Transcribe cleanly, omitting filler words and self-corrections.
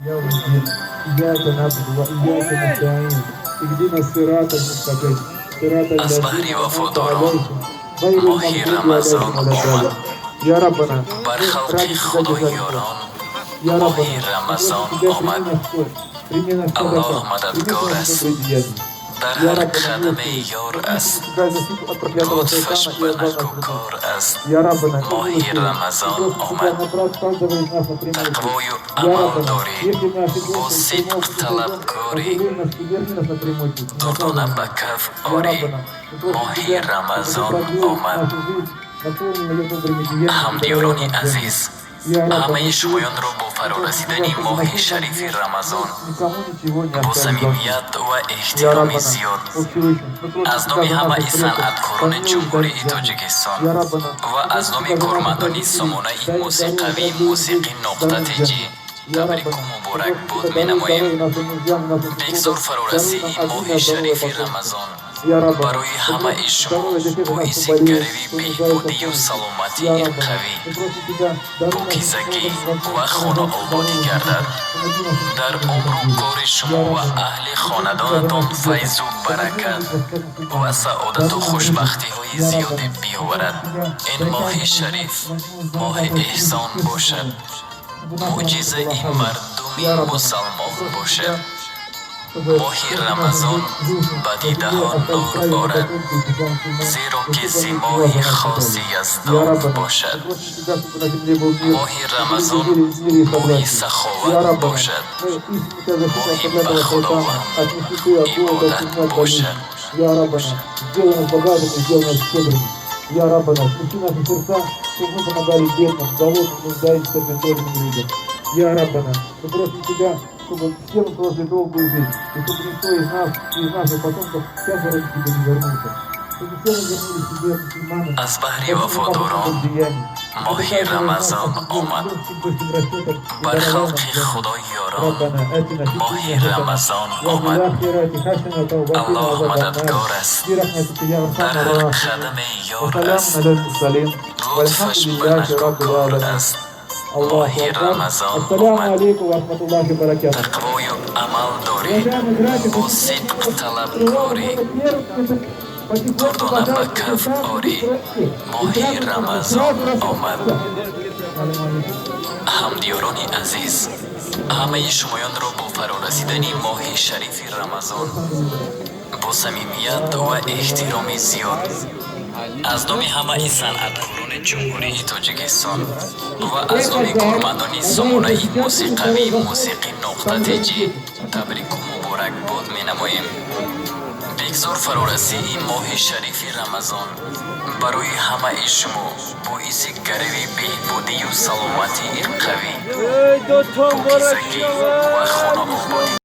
يوم الدين إياك نعبد وإياك نستعين اهدنا الصراط المستقيم صراط Аз الذين баҳри أنعمت вафодорон عليهم غير моҳи المغضوب Рамазон عليهم ولا омад. الضالين. يا ربنا Бар халқи худоёрон يا моҳи ربنا Рамазон омад. Аллоҳ мададгор аст. Дар يا ҳар ربنا қадаме ёр аст. тебя защиту от проклятого Лутфаш шайтана ба и от наших накӯкор аст. يا ربنا Моҳи Рамазон омад. направь каждого из нас на прямой путь. Тақвою يا амал ربنا, дорӣ, если мы ошибемся, бо и сидқ прямого пути талабкорӣ, сойдем, позволи нас и верни нас на прямой путь. Не дурдона наказывай ба нас. каф يا орӣ. ربنا, мы просим Моҳи тебя, чтобы ты Рамазон продлил омад. нашу жизнь, наполнил ее добрыми деяниями и даровал Ҳамдиёрони нам джаннат. азиз, يا ربنا, ҳамаи мы шумоёнро бо просим фарорасидани тебя, чтобы моҳи на шарифи судном дне Рамазон никому ничего не бо остались должны. самимият ва يا эҳтироми ربنا, зиёд о Всевышний, мы просим аз тебя номи за ҳамаи наших предков, санъаткорони помилуй Ҷумҳурии дай джаннат. Тоҷикистон يا ربنا, ва мы аз просим номи тебя за наших кормандони родителей, сомонаи дай им здоровье, мусиқавии продлил им мусиқӣ жизнь, нуқта дай им тҷ джаннат. يا табрику ربنا, мы муборакбод просим тебя, даруй менамоем. здоровье нашим мужьям, нашим Бигзор супругам, даруй фарорасии нам моҳи обильное здоровье шарифи потомства. Рамазон يا ربنا, барои мы ҳамаи просим шумо здоровья для тех из нас, кто боиси болеет, гарави кто нуждается в беҳбудию помощи. саломатии يا ربنا, қавӣ, мы просим тебя, даруй нашим покизагӣ супругам ва возможность хонаободӣ здоровья гардад. помоги нашим Дар супругам умру в кори يا шумо ва ربنا, аҳли мы просим тебя за хонадонатон наших деток, файзу помоги баракат нам быть ва мусульманами, саодату даруй нам жизнь. хушбахтиҳои يا зиёде ربنا, мы биёварад. просим тебя, Ин дай моҳи каждому из нас шариф возможность моҳи зарабатывать эҳсон ризык бошад, чтобы наша работа мӯъҷизаи была халяль. мардуми يا ربنا, мы мусалмон просим бошад. тебя, чтобы Моҳи все наши Рамазон жизни ба на земле дидаҳо остались нур правильными орад, потомки и мусульман, зеро и ки чтобы зи они ничего моҳи за нас не хоси ждали. يا Яздон ربنا, бошад. мы просим тебя, чтобы на земле был мир, Моҳи чтобы люди Рамазон жили в мире и моҳи согласии. Я саховат ربنا, бошад, мы ищем тебя защиту от моҳи ба проклятого шайтана, Худованд от нищеты, от голода, от ибодат чумы, от болезни. бошад. يا ربنا, сделай нас богатыми, сделай нас щедрыми. يا ربنا, смягчи наши сердца, чтобы мы помогали бедным, голодным, нуждающимся, обездоленным людям. يا ربنا, мы просим тебя, чтобы все мы прожили долгую жизнь, и чтобы никто из нас и из наших потомков сейчас ради тебя не вернулся. Чтобы все мы вернулись к тебе мусульманами, Аз баҳри большими вафодорон потоком деяний. Чтобы моҳи каждого из нас Рамазон осветил омад. легким быстрым расчетом и Бар даровал нам халқи джаннат. худоёрон ربنا آتنا في моҳи الدنيا حسنة Рамазон وفي омад. الآخرة حسنة وقنا Аллоҳ عذاب النار. мададгор аст. برحمتك يا أرحم Дар ҳар الراحمين. қадаме ёр وسلام аст. على المرسلين Лутфаш والحمد ба لله رب накӯкор العالمين. аст. الله Моҳи أكبر. Рамазон السلام омад. عليكم ورحمة الله وبركاته. Тақвою амал дорӣ, Уважаемые братья, бо сидқ талабкорӣ, дурдона ба каф орӣ. Моҳи Рамазон омад. Ҳамдиёрони азиз, ҳамаи шумоёнро бо фарорасидани моҳи шарифи Рамазон бо самимият ва эҳтироми зиёд аз номи ҳамаи санъаткорони Ҷумҳурии Тоҷикистон ва аз номи кормандони сомонаи мусиқавии мусиқӣ нуқта тҷ табрику муборакбод менамоем. Бигзор фарорасии моҳи шарифи Рамазон барои ҳамаи шумо боиси гарави беҳбудию саломатии қавӣ, покизагӣ ва хонаободӣ.